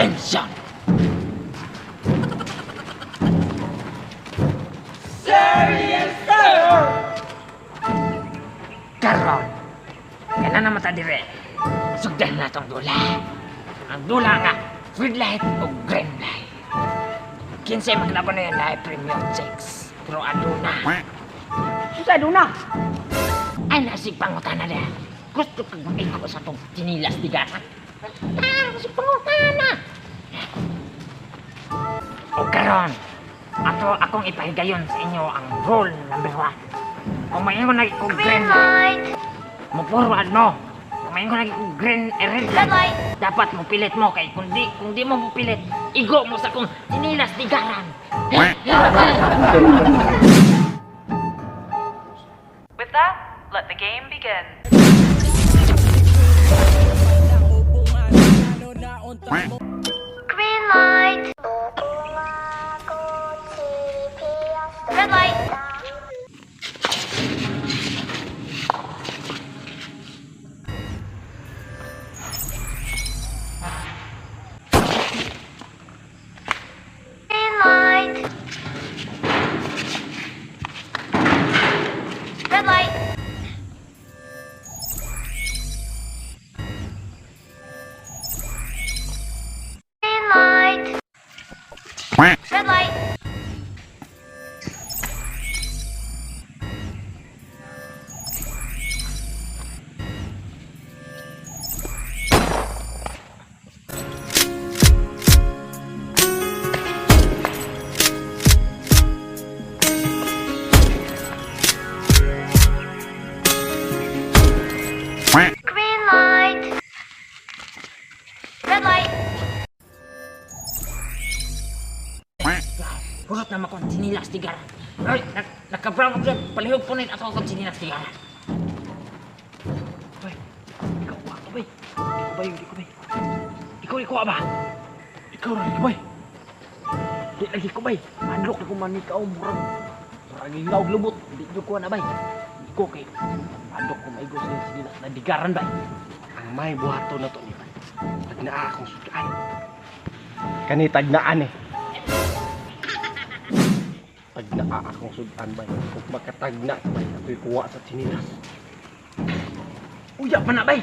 Attention! Sir, yes, sir! Karon, kana naman ta dire. Sugdan na tong dula. Ang dula nga, red light o green light. Kinsay maglaban na yan na premium checks. Pero aduna. Unsa aduna? Ay, nasig pangutana niya. Gusto kag maigo sa tong tinilas digaran. Ah, sig pangutana. O karon, ato akong ipahigayon sa inyo ang rule number 1. Kung maingon lagi kong green light. Mo forward mo. Kung maingon lagi kong green eh, red light, dapat mo pilit mo kay kung di mo mopilit, igo mo sa kong tinilas digaran. With that, let the game begin. Green light. Red light. Green light. Red light. Green light. Red light. Green light. Red light. Hurot na makon sinilas tigaran. Ay, naka-brown og red. Palihog po ato akong sinilas tigaran. Bay, ikaw ba? Bay. Di ko bay, di ko bay. Ikaw ikaw ba? Ikaw ra bay. Di lagi ko bay. Manlok na ko man ikaw murag. Murag ingaw lubot. Di jud ko na bay. Di ko kay manlok ko maigo sa sinilas na digaran bay. Ang may buhato na to ni bay. Tagnaa akong sudan. Kani tagnaan eh. Tagnaa akong sudan bay. Kung makatagna bay, ako'y kuha sa tsinilas. Uyap man na bay.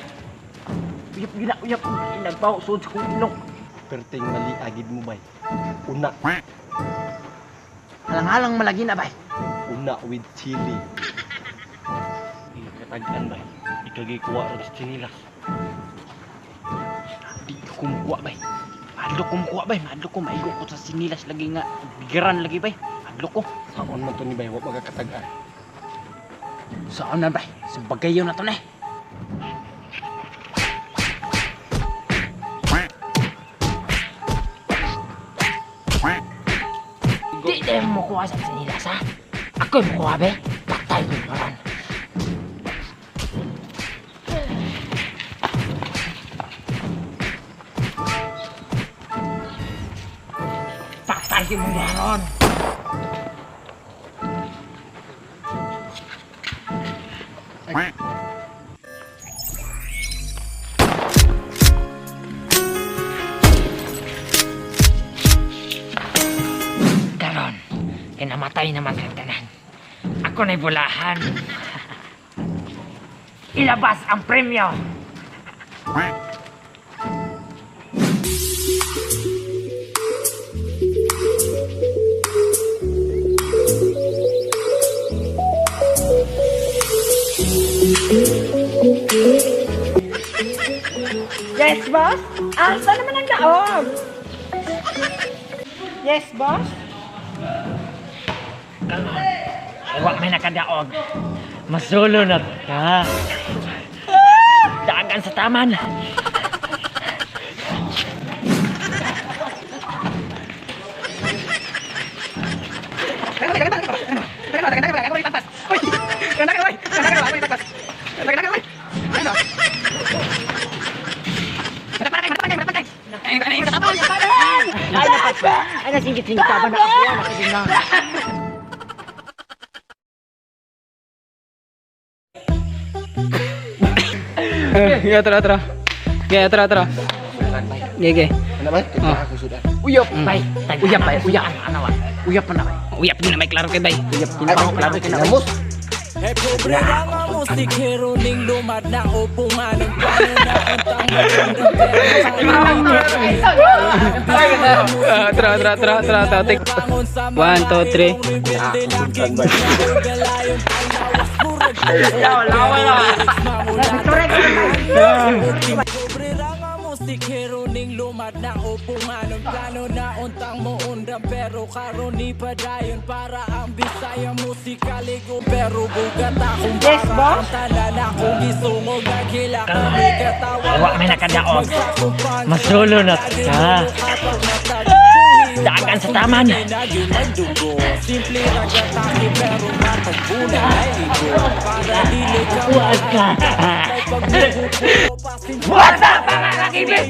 Uyap gina, uyap. Nagpaw sud sa kong ilong. Perting mali agid mo bay. Una, Halang-halang malagi na bay. Una with chili. Katag-an bay. Ikagay kuha ron sa tsinilas. Di ko kumukuha bay. Madlok ko mukuha bay. Madlok ko maigo ko sa sinilas lagi nga. Bigaran lagi bay. Madlok ko. Saon man to ni bay, wa magkatag-an. Saan na bay? Sa bagayo na to na eh. Di din mo kuha sa sinilas ha. Ako'y mukuha be. Patay yung maran. Patay yung maran. Karon, kinamatay naman kang tanan. Ako na'y bulahan. Ilabas ang premyo! Yes, boss? Asa naman ang daog? Yes, boss? Karon, wa may nakadaog. Masulo na ta. Dagan sa taman. Ay, nasingit-singit ka ba na ako? Nakasing na. Ya, tara, tara. Ya, tara, tara. sudan, bay. Gege. Ano bay? Kay naa akong sudan. Uyap. Bay, Uyap bay, uyap. Ano ba? Uyap pa na bay. Uyap din na may klaro kay bay. Uyap Ay, kini klaro kay na. Kinamos. Eh, pobre lang ang musikero ning lumad na upungan ng plano na untang Tara, tara, tara, tara, tara. Take. One, two, three. Pobre lang ang musikero ning lumad na upungan ng plano na untang mo undang pero karon ni padayon para ang Bisaya musika ligo pero bugat akong Yes, boss. ang tanan akong gisungog nagila kami katawa. Wa may nakadaog. Masulo na ta. Dagan sa taman. Simple ra katake pero matagbunan ay ligo para dili ka Huwag ka. What's up mga kakibit?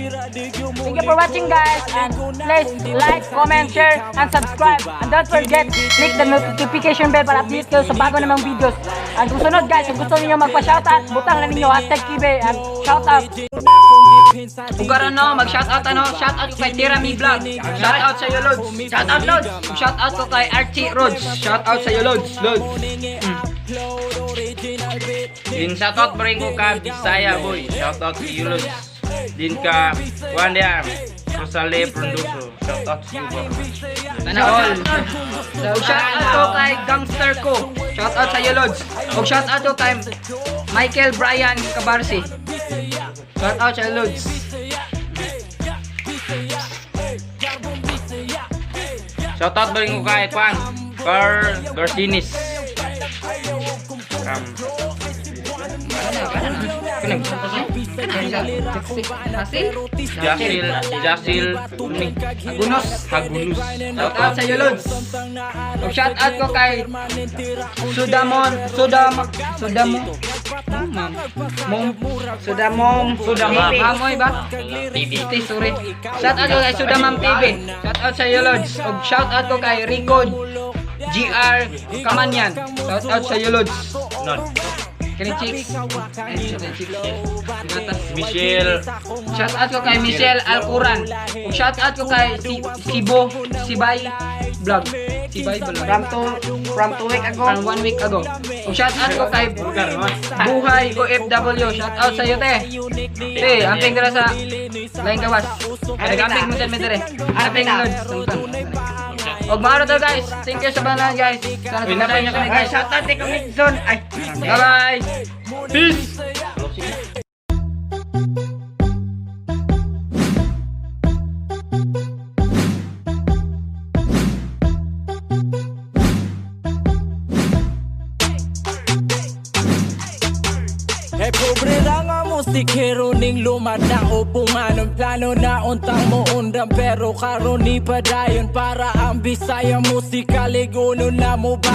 Thank you for watching, guys, and please like, comment, share, and subscribe. And don't forget, click the notification bell para update kayo sa bago namang videos. And kung sunod, guys, kung gusto niyo magpa-shoutout, butang na ninyo #Kibe and shoutout. Ug karon no, mag-shoutout ano, shoutout ko kay Tirami Vlog. Shoutout sa iyo, Lods. Shoutout, Lods. Ug shoutout ko kay Archie Rods. Shoutout sa iyo, Lods. Lods. Din shoutout pa rin ko ka Bisaya boy. Shoutout si Yulos. Din ka Juan de Ar, Rosale Frondoso. Shoutout si you bro. Sana all. Ug shoutout ko kay Gangster ko. Shoutout sa iyo, Lods. Ug shoutout ko kay Michael Brian Cabarsi. Shoutout sa iyo, Lods. Shoutout pa rin ko kay Juan Carl Garcinis. From Hasil? Jasil Jasil Agunos. Hagunus. Shoutout sa iyo, Lods. Ug shoutout ko kay Sudamon, Sudam, Sudamo, Ma'am, Mom, Sudamom, Sudamam. Mamoy ba? TV. TV, sorry. Shoutout ko kay Sudamam TV. Shoutout sa iyo, Lods. Ug shoutout ko kay Rico GR Kamanyan. Shoutout sa iyo, Lods. Non. Kini Chicks. Ay, Kini Chicks. Gatas. Michelle Shoutout ko kay Michelle Alcuran. Ug shoutout ko kay si Sibo Sibay Vlog. Sibay Vlog. From 2 week ago. From 1 week ago. Ug shoutout ko kay Buhay OFW. Shoutout sa iyo, te. Te, amping dira sa Laing Gawas. Nag-amping mo sa dire. Amping Lods. Og maaro to, guys. Thank you sa banan, guys. Sana sumunod niyo kami, guys. Shoutout kay Comic Zone. Ay, Bye bye. Peace. Eh pobre lang ang musikero ning lumad na upungan ng plano na untang mo undang pero karon ni padayon para ang Bisaya musika liguno na mo ba.